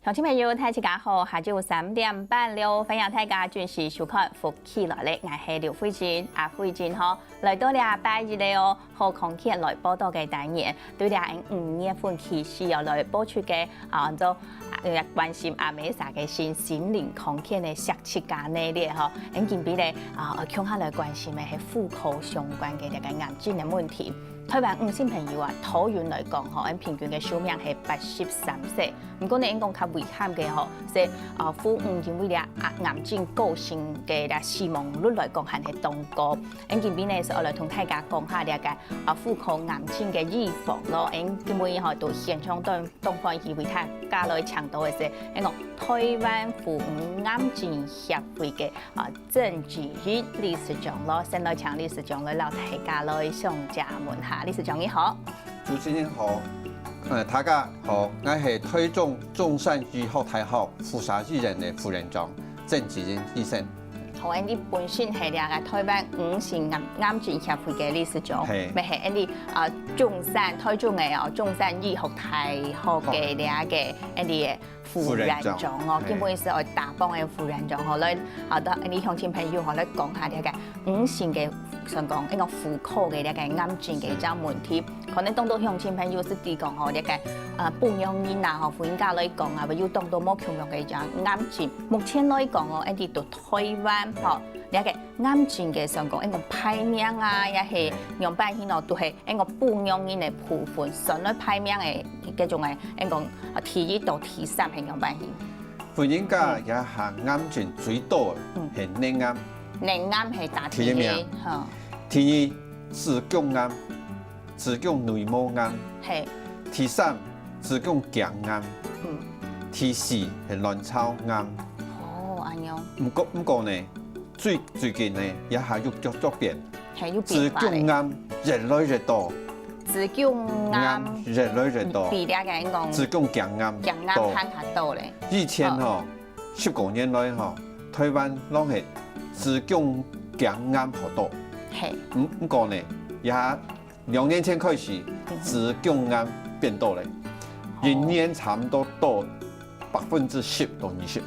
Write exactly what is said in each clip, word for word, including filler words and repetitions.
鄉親朋友，大家好，下晝三點半了，歡迎大家準時收看《福氣來了》，𠊎係劉慧珍，阿慧珍吼，來到這拜一了哦，好康健來報到个單元，對這五月份開始哦，來播出个啊，做呃關心阿姆儕个身心靈康健个食七加系列吼，𠊎今晡日啊，共下來關心个係婦科相關个這个癌症个問題。 台灣女性朋友啊，頭運來講吼，𠊎平均个壽命係八十三歲。毋過呢，𠊎講較遺憾个吼，係啊，婦女因為這啊癌症過身个這死亡率來講，還係當高。𠊎今晡日呢，係愛來同大家講下這个啊婦科癌症个預防咯。𠊎今晡日吼，到現場當當歡喜為大家來請到个係，𠊎講台灣婦女癌症協會个啊 鄭吉英理事長咯，先來請理事長來摎大家來相借問下。理事長你好。主持人好，呃，大家好，𠊎係台中中山醫學大學附設醫院个副院長鄭吉英醫生。好，𠊎你本身係這个台灣女性癌癌症協會个理事長，係。乜係𠊎你啊中山台中个哦中山醫學大學个這个𠊎你个 副院長哦，副院長，係。今晡日係愛打幫个副院長吼，來，啊，同𠊎鄉親朋友吼，來講下這个女性个，算講，應該婦科个這个癌症个這問題。可能當多鄉親朋友係知講吼，這个，呃，婦女人啊，吼，婦人家來講啊，有當多無共樣个這癌症。目前來講哦，𠊎等到台灣吼，這个癌症个算講，應該排名啊，也係樣般形哦，都係 𠊎講婦女人个部分，算來排名个這種个，𠊎講啊第一到第三係樣般形。婦人家這下癌症最多个係乳癌。乳癌係打第一，第一名。吼。第二，子宮癌，子宮內膜癌。係。第三，子宮頸癌。嗯。第四係卵巢癌。哦，恁樣。毋過，毋過呢，最，最近呢，這下又逐逐變。 係有變化咧。子宮癌越來越多。子宮癌癌越來越多。比這个講子宮頸癌頸癌多。還較多咧。以前吼，哦。十過年來吼，台灣攏係子宮頸癌較多。係。毋，毋過呢，這下兩年前開始，嗯哼。子宮癌變多咧，哦。一年差毋多多百分之十到二十。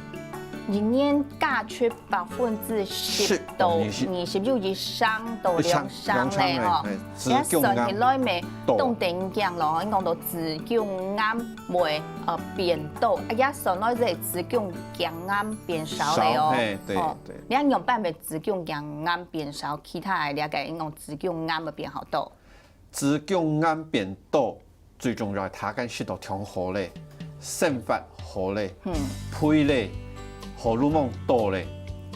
一年加出百分之十到二十，十到二十，有一成到兩成咧吼。一成，兩成咧，嘿，子宮癌。這算起來乜多。當頂驚咯，應該講到子宮癌會，呃，變多，啊，也算來這子宮頸癌變少咧哦。少，嘿，對，哦，對。你看樣般个子宮頸癌變少，其他个這个應該講子宮癌會變較多。 子宮癌變多，最重要係大家食到當好咧，生活好咧，嗯。肥咧，荷爾蒙多咧，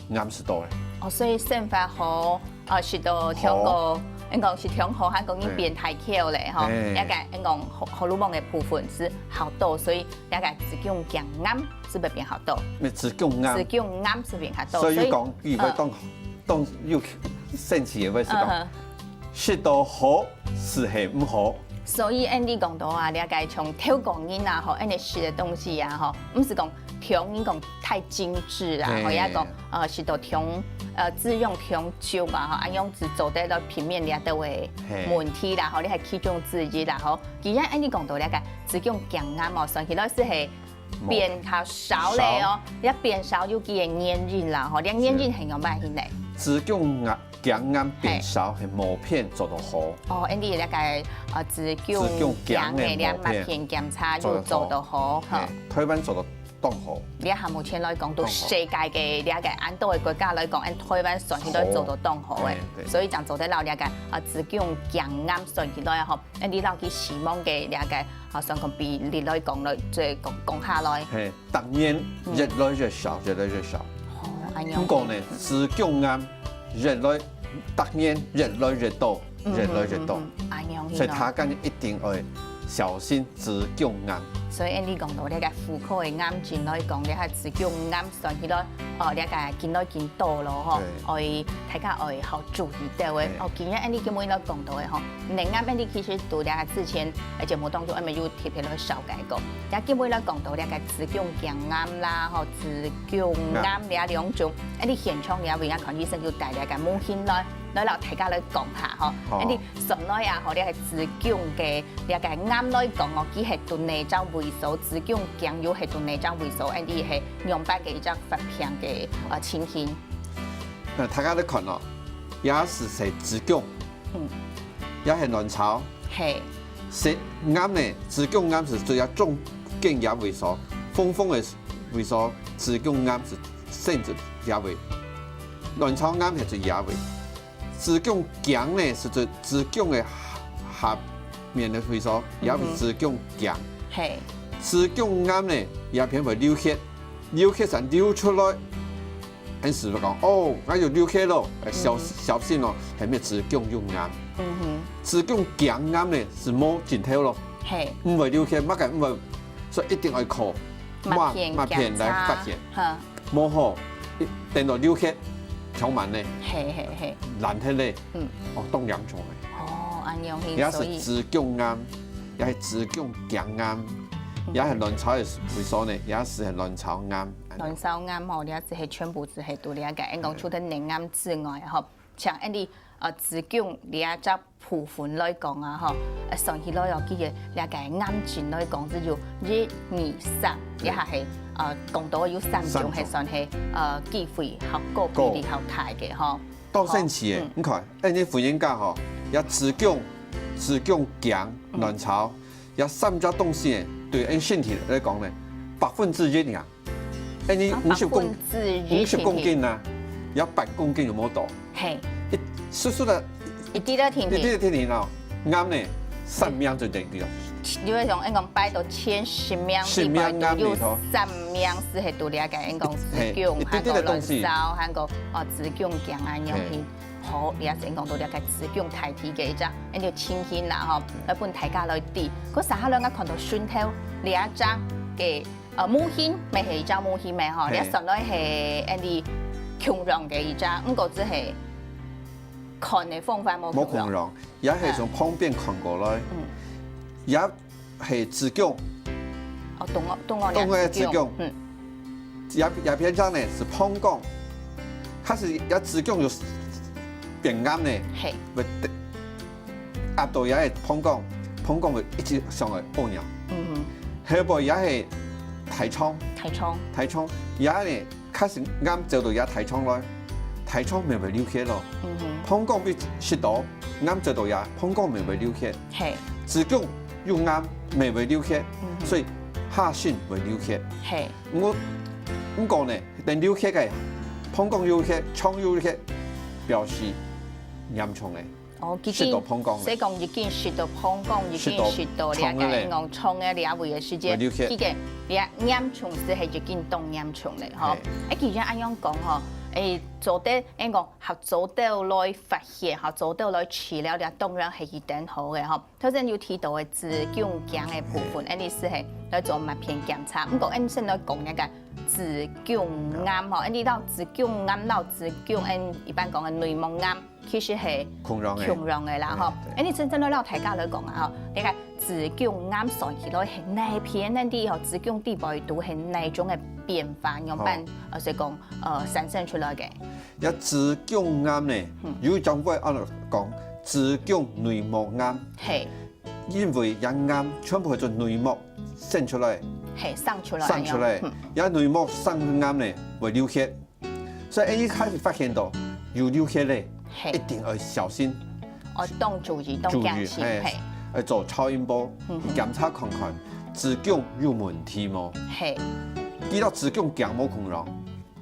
癌就多咧。哦，所以生活好，呃，食到當好，好。應該講係當好，還講佢變大箍咧，吼，嘿。這个應該講荷，荷爾蒙个部分係較多，所以這个子宮頸癌係會變較多。那子宮癌。子宮癌係變較多，所以講，所以，佢會當，呃。當有生氣个，會係講，嗯哼。 食到好，就係毋好。所以，恁樣講到啊，這个像透過人啊，吼，恁樣食个東西啊，吼，毋係講像人講太精緻啊，嘿。吼，也講，呃，食到像，呃，滋養像足啊，吼，恁樣係做得來避免這兜个嘿。問題啦，吼，這係其中之一啦，吼。既然恁樣講到這个子宮頸癌哦，算起來係係 變較少咧哦，少。這變少有幾个原因啦，吼，這原因係樣般形咧？子宮癌，頸癌變少係抹片做得好。哦，恁樣這个，呃，子宮頸个這抹片檢查有做得好，吼。嘿，台灣做得當好。這下目前來講，對世界个這个恁多个國家來講，恁台灣算起來做得當好誒，嘿，對。所以正做得摎這个，呃，子宮頸癌算起來吼， 恁樣摎佢死亡个這个，啊，算講比例來講來，再講，講下來。嘿，逐年越來越少，嗯。越來越少。哦，恁樣。毋過呢，子宮癌越來，逐年越來越多，嗯，越來越多。嗯，嗯，嗯，嗯，恁樣。所以大家一定愛小心子宮癌。所以，恁樣講到這个婦科个癌症來講，這个子宮癌 算起來，哦，這个緊來緊多咯，吼，對。愛，大家愛好注意到个。對。哦，今日恁樣今晡日來講到个，吼，乳癌恁樣其實在這个之前，呃，節目當中，𠊎等有特別來紹介過。也今晡日來講到這个子宮頸癌啦，吼，子宮癌這兩種，恁樣現場這位啊，康醫生有帶這个模型來。來摎大家來講下吼。好。恁樣上來啊，吼，這个子宮个這个癌來講哦，佢係對哪隻位所，子宮頸又係對哪隻位所，恁樣係仰般个一隻發病个呃情形。那大家來看哦，也係在子宮，嗯，也係卵巢，嘿，係癌呢，子宮癌係最要中間這位所，紅紅个位所，子宮癌係生在這位，卵巢癌係在這位。 子宮頸呢，係指子宮个下面个位所，也係子宮頸。嘿，子宮癌呢，也偏會流血，流血先流出來。恁時就講，哦，𠊎又流血咯，小小心咯，係毋係子宮有癌？嗯哼，子宮頸癌呢，係無盡頭咯，嘿，毋會流血，麼个毋會，所以一定愛靠抹片抹片來發現。哈，無好，等到流血，充滿呢，嘿嘿嘿，爛忒咧，嗯，哦，當嚴重个。哦，恁樣也係，所以係子宮癌，也係子宮頸癌，也係卵巢个位所呢，也係卵巢癌。卵巢癌吼，這只係全部只係獨立个，應該除了內癌之外吼，像恁樣呃子宮這隻部分來講啊吼，呃算起來哦，佢个這个癌症來講，只有一、二、三，這下係呃講到有三種，三種係算係呃機會較高、比例較大个吼。當神奇个，你看，恁樣婦人家吼，也子宮、子宮頸、卵巢，也三隻東西呢，對恁身體來講呢，百分之一呀。恁樣五十公百分之一五十公斤啊，也八公斤有無到？嘿，一叔叔个，一滴个停停，一滴个停停哦，啱呢，三命就等於了。你會想，應該擺到前十名，十名裡面有裡頭三名係係獨立个，應該子嘿宮，一滴滴个東西還有卵巢，還有哦子宮頸啊，樣去。好，你也係講到這个子宮大體个一隻，恁就情形啦吼，來分大家來知。嗰時下來，我看到順頭這一隻个呃模型，乜係一隻模型咩吼，嘿這上來係恁共樣个一隻，毋過只係看个方法無無共樣。共樣，也係從旁邊看過來，嗯也係子宮，哦，懂哦，懂哦，懂哦了解子宮嗯，也也偏向呢係膀胱，它是也子宮有變暗呢，嘿，會壓到也係膀胱，膀胱會一直上來屙尿，嗯後背也係大腸，哼，大腸，大腸也呢開始暗走到也大腸來，大腸乜會流血咯。嗯哼，膀胱被食到，暗走到也，膀胱乜會流血。嘿，子宮又暗，乜會流血，嗯哼所以下身會流血。嘿，毋過毋過呢，等流血个，膀胱有血，腸有血，表示嚴重个。哦，已經食到膀胱了所以講已經食到膀胱，已經食到食到了腸了个講腸个了位个時間，會流血已經了嚴重是係已經當嚴重了吼嘿。誒，既然恁樣講吼，誒，做得，誒，講較早兜來發現，較早兜來治療，這當然係一等好个吼。頭先有提到个子宮頸个部分，誒，你係係來做抹片檢查。毋過，誒，先來講一个子宮癌吼，誒，你到子宮癌，到子宮，誒，一般講个內膜癌。 其實係共樣个共樣个啦吼。對誒，你真正來摎大家來講啊吼，你看子宮癌算起來係哪片呢？你吼子宮底背肚係哪種个變化，樣般呃，所以講呃產生出來个？也子宮癌呢，有一種話安尼講，子宮內膜癌，嘿，因為這癌全部係從內膜生出來，嘿，生出來，生出來嗯，也內膜生癌呢會流血，所以一開始發現到有流血咧，嘿一定要小心。哦，當注意，當注意驚喜，嘿嘿，要做超音波檢查看看子宮有問題無？嘿，佢到子宮頸無共樣，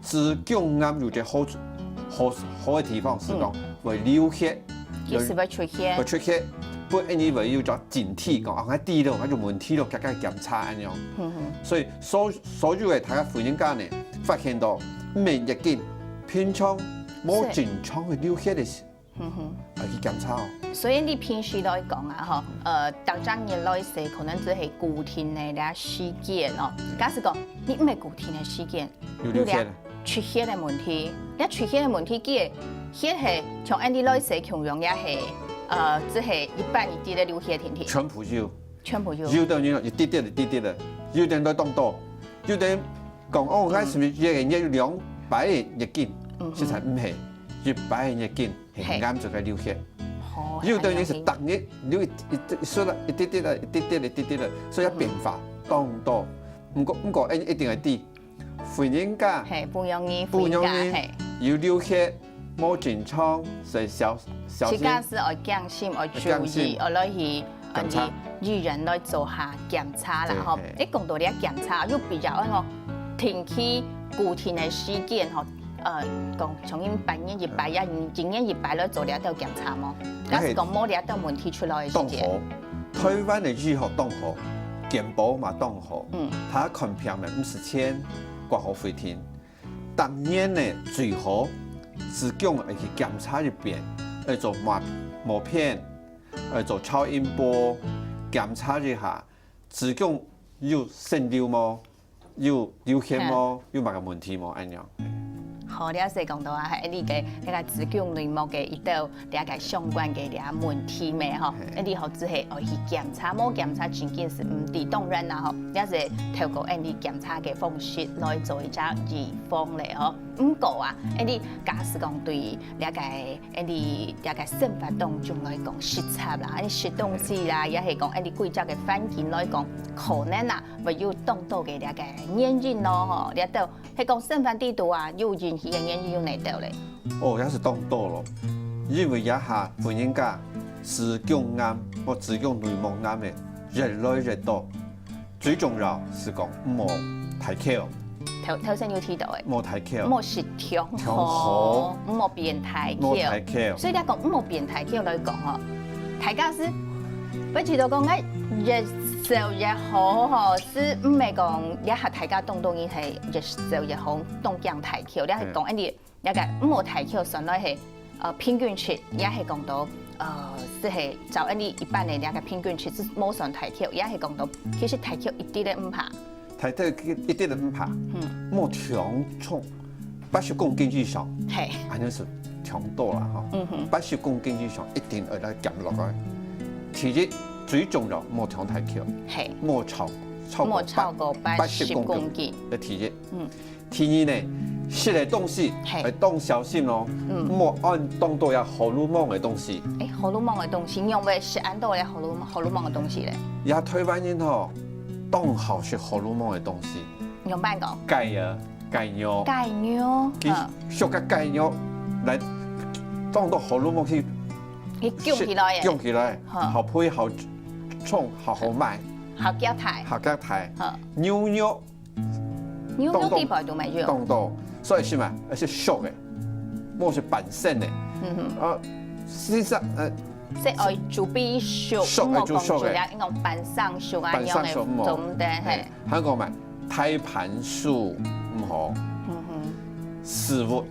子宮癌有隻好好好个地方係講會流血，其實會出血會，出血，不過因為有隻警惕講啊，𠊎知咯，𠊎有問題咯，遽遽檢查恁樣。嗯哼，所以所所有个大家婦人家呢，發現到毋免月經，平常無正常个流血个時，嗯哼。愛去檢查哦。所以你平時來講啊，吼，呃，逐隻月來說，可能只係固定个這時間哦。假使講你毋係固定个時間，有流血有這出血个問題，這出血个問題，佢个血係像恁樣來說共樣，也係呃，只係一般一滴个流血停停，全部有，全部有。有的人一滴滴一滴滴个，有的人都當多，有的人講哦，𠊎係毋係一個月有兩擺个月經？嗯實在毋係，一擺个月經，係，嘿，啱就該流血。哦，有个人係逐日流一、一、一滴啦，一滴滴啦，一滴滴啦，一滴滴啦，所以變化當多。毋過、毋過，一、一定愛知，婦人家，嘿，婦女人，婦女人，婦人家，嘿，有流血，無正常，所以小、小心。自家係愛驚心，愛注意，愛驚心。愛落去 檢查。呃，醫院來做下檢查啦，吼。嘿，嘿。你講到這檢查，有必要愛講定期固定个時間，吼，呃，講像恁半年一擺呀，一年一擺來做這兜檢查無？該係，假使講無這兜問題出來个時間。當好，台灣个醫學當好，健保嘛當好，嗯。佢看病嘛毋使錢，掛號費定。當然呢，最好子宮愛去檢查一遍，愛做抹、抹片， 愛做超音波檢查一下，子宮有滲漏無？有流血無？嗯。有麼个問題無？恁樣。好，這下講到啊，你个那個子宮內膜个一兜這個相關个這問題咩吼？嘿。你好，只係愛去檢查，無檢查正經係毋知。當然啦吼，這係透過你檢查个方式來做一隻預防咧吼。毋過啊，你假使講對這個 恁樣這個生活當中來講，食材啦，恁樣食東西啦，也係講恁樣規隻个環境來講，可能啊，會有當多个這個原因咯，吼。這兜係講生活裡肚啊，有引起个原因有哪兜咧？哦，也係當多咯，因為這下婦人家子宮癌或子宮內膜癌个越來越多， 最重要係講毋好大箍。頭、頭先有提到个，毋好大箍。毋好食忒，忒好。毋好變大箍。毋好大箍。所以你講毋好變大箍來講吼，大家係，毋知道講，哎，越瘦越好吼，係毋係講這下大家當多人係越瘦越好，當驚大箍，你係講，嗯。哎，你 這個毋好大箍算來係，呃，平均值，也係講到，呃，係係照恁樣一般个這個平均值，係無算大箍，也係講到，其實大箍一滴都毋怕。大箍一滴都毋怕，嗯。莫體重八十公斤以上，嘿。恁樣係忒多啦吼。嗯哼。八十公斤以上一定愛來減落來。第一，最重要莫忒大箍，嘿。莫超、超過莫超過八十公斤。八十公斤。這第一。嗯。 第二呢，食个東西，嘿。愛當小心咯，嗯。莫恁當多有荷爾蒙个東西。哎，荷爾蒙个東西，仰會食恁多有荷爾、荷爾蒙个東西咧？這下台灣人吼，當好食荷爾蒙个東西。仰般講？雞啊，雞肉。雞肉，佢嗯。俗个雞肉來當多荷爾蒙去去降起來个。降起來，好。好肥好重，好好賣。好較大。好較大。好。牛肉 牛肉裡背都無有。當多，所以係嘛，愛食熟个，莫食半生个。嗯哼。啊，事實上，呃，係愛煮比熟，熟个，毋好講煮熟个。煮了，應該半生熟啊，半生熟，樣个做毋得，嘿。嘿，還講嘛，大盤素毋好，嗯哼。食物，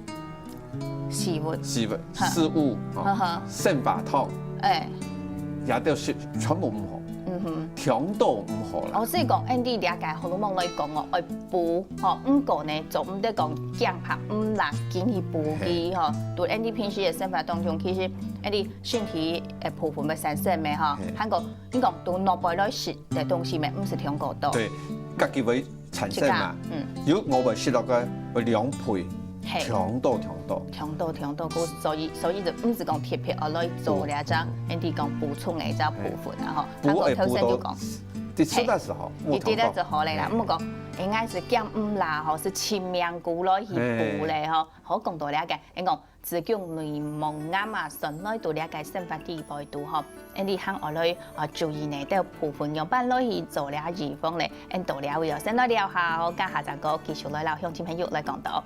食物。食物，哈。食物，哦，哈哈。生化湯，哎。這兜係全部毋好。嗯哼。忒多毋好啦。哦，所以講，恁樣這個荷爾蒙來講哦，愛 補，吼，毋過呢，做毋得講驚怕，毋拉緊去補佢，嘿。吼。對，恁樣平時个生活當中，其實恁樣身體个部分會產生个，吼，嘿。還過，你講對腦部來食个東西咩，毋係忒過多。對，家己會產生嘛。自家，嗯。有我會食落个，會兩倍，嘿。忒多，忒多。忒多，忒多，故所以，所以就毋係講特別愛來做這隻，嗯。恁樣講補充个這部分啊，吼。補還過頭先就講，會補到 你食个時候，嘿，莫忒多。你食个就好咧啦，嘿。毋過，應該係減毋落吼，係盡命苦來去補咧吼。嘿。好，講到這個，應該講子宮內膜癌啊，算來到這個生活裡背肚吼，恁樣還愛來，啊，注意呢，這部分仰般來去做這預防咧，恁到這位哦，先來尞下哦，等下再過繼續來摎鄉親朋友來講到。